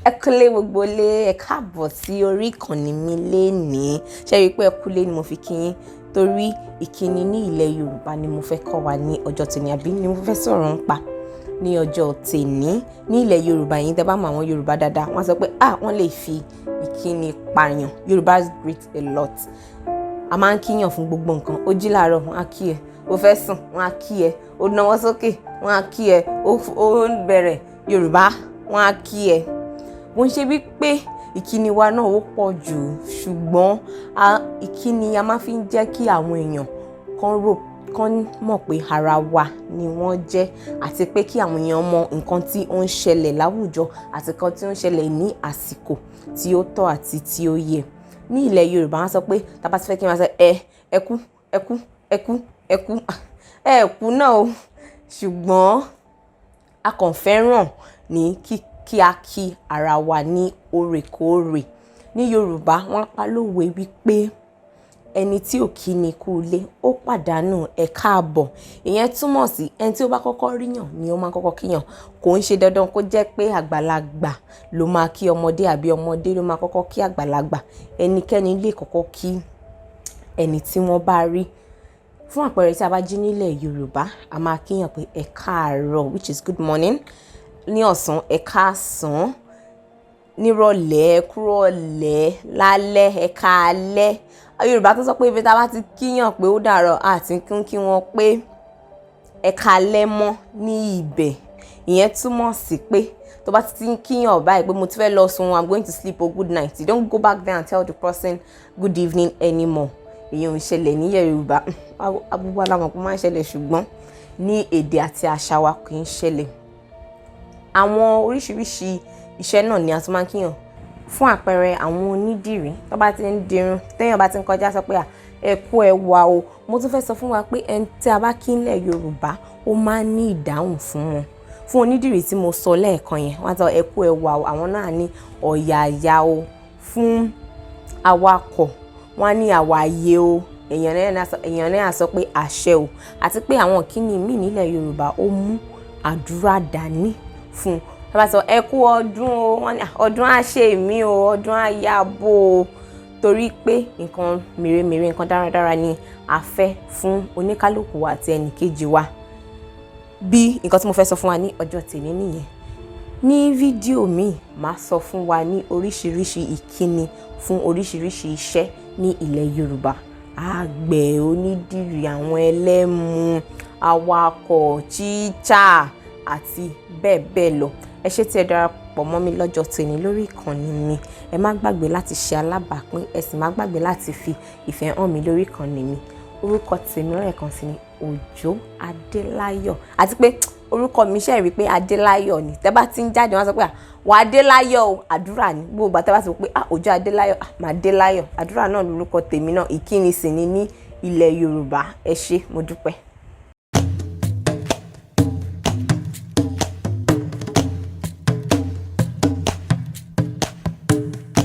Ẹ kúlé gbogbo lé, ẹ káàbọ̀ sí orí ìkànnì mi lénìí. Ṣé rí i pé ẹ kúlé ni mo fi kí yín, torí ìkíni ní ilẹ̀ Yorùbá ni mo fẹ́ kọ́ wa ní ọjọ́ tòní, àbí ni mo fẹ́ sọ̀rọ̀ ń pa ní ọjọ́ tòní. Ní ilẹ̀ Yorùbá yìí, tẹ́ bá mọ àwọn Yorùbá dáadáa, wọ́n sọ pé ah, wọ́n lè fi ìkíni pààyàn. Yorùbá greet a lot. A máa ń kíyàn fún gbogbo nǹkan. Ó jí láàárọ̀, wọ́n á kí ẹ. Ó fẹ́ sùn, wọ́n á kí ẹ. Ó náwó sókè, wọ́n á kí ẹ. Ó ń bẹ̀rẹ̀ Yorùbá, wọ́n á kí ẹ. Bó ń ṣe wípé ìkíni wa náà ó pọ̀ jù, ṣùgbọ́n ìkíni a máa fi ń jẹ́ kí àwọn èèyàn kan rò kán mọ̀ pé ara wa ni wọ́n jẹ́, àti pé kí àwọn èèyàn mọ nǹkan tí ó ń ṣẹlẹ̀ láwùjọ àti nǹkan tí ó ń ṣẹlẹ̀ ní àsìkò tí ó tọ́ àti tí ó yẹ. Ní ilẹ̀ Yorùbá, wọ́n sọ pé tá bá ti fẹ́ kí wọ́n sọ ẹ, ẹ kú, ẹ kú, ẹ kú, ẹ kú, ẹ kú náà o, ṣùgbọ́n a kàn fẹ́ràn ní kí kí a kí ara wa ní òrèkóòrè. Ní Yorùbá, wọ́n pa lówe wípé ẹni tí ò kí ni kú ilé, ó pàdánù ẹ káàbọ̀. Ìyẹn túmọ̀ sí ẹni tí ó bá kọ́kọ́ ríyàn ni ó máa kọ́kọ́ kíyàn. Kò ń ṣe dandan kó jẹ́ pé àgbàlagbà ló máa kí ọmọdé àbí ọmọdé ló máa kọ́kọ́ kí àgbàlagbà. Ẹnikẹ́ni lè kọ́kọ́ kí ẹni tí wọ́n bá rí. Fún àpẹẹrẹ, tí a bá jí nílẹ̀ Yorùbá, a máa kíyàn pé ẹ káàárọ̀, which is good morning. Ní ọ̀sán, ẹ káàsán. Nírọ̀lẹ́, ẹ kúrọ̀lẹ́. Lálẹ́, ẹ káalẹ́. Yorùbá tún sọ pé ibi tí a bá ti kíyàn pé ó dàárọ̀, a ti ń kí wọn pé ẹ káalẹ́ mọ́ ní ibẹ̀. Ìyẹn túmọ̀ sí pé tó bá ti ń kíyàn báyìí pé mo ti fẹ́ lọ sùn, I'm going to sleep o, good night, you don't go back there and tell the person good evening anymore. Ìyẹn ò ń ṣẹlẹ̀ ní Yorùbá. Gbogbo wa la mọ̀ pé ó máa ń ṣẹlẹ̀, ṣùgbọ́n ní èdè àti àṣà wa, kì í ṣẹlẹ̀. Àwọn oríṣiríṣi iṣẹ́ náà ni a tún máa ń kíyàn. Fún àpẹẹrẹ, àwọn onídìrí tó bá ti ń dirun, téèyàn bá ti ń kọjá, sọ pé à, ẹ kú ẹwà o. Mo tún fẹ́ sọ fún wa pé ẹni tí a bá kí nílẹ̀ Yorùbá, ó máa ń ní ìdáhùn fún wọn. Fún onídìrí tí mo sọ lẹ́ẹ̀kan yẹn, wọ́n á sọ ẹ kú ẹwà o, àwọn náà ní ọ̀yàyà o. Fún awakọ̀, wọ́n á ní àwàyè o. Èèyàn náà sọ pé àṣẹ o. Àti pé àwọn ìkíni míì nílẹ̀ Yorùbá, ó mú àdúrà dání fún un. Tí wọ́n bá sọ ẹ kú ọdún o, wọ́n ní ọdún á ṣe mí o, ọdún á yábò o. Torí pé nǹkan mèremère, nǹkan dáradára ni a fẹ́ fún oníkálukú wa àti ẹnì kejì wa. Bí nǹkan tí mo fẹ́ sọ fún wa ní ọjọ́ tèmi nìyẹn. Ní fídíò mi, màá sọ fún wa ní oríṣiríṣi ìkíni fún oríṣiríṣi iṣẹ́ ní ilẹ̀ Yorùbá: àgbẹ̀, onídìrí, àwọn ẹlẹ́mu, awakọ̀, teacher àti bẹ́ẹ̀ bẹ́ẹ̀ lọ. Ẹ ṣé tí ẹ darapọ̀ mọ́ mi lọ́jọ́ tòní lórí ìkànnì mi. Ẹ má gbàgbé láti ṣe alábàápín, ẹ sì má gbàgbé láti fi ìfẹ́ hàn mí lórí ìkànnì mi. Orúkọ tèmi lẹ́ẹ̀kan sí ni Òjó Adéláyọ̀. Àti pé orúkọ mi, ṣe rí pé Adéláyọ̀ ni. Tẹ́ bá ti ń jáde, wọ́n á sọ pé wà á Adéláyọ̀ o. Àdúrà ni. Gbogbo ìgbà tẹ́ bá ti sọ pé ah, Òjó Adéláyọ̀, ah, màá Adéláyọ̀. Àdúrà náà lórúkọ tèmi náà. Ìkíni sì ni ní ilẹ̀ Yorùbá. Ẹ ṣé, mo dúpẹ́.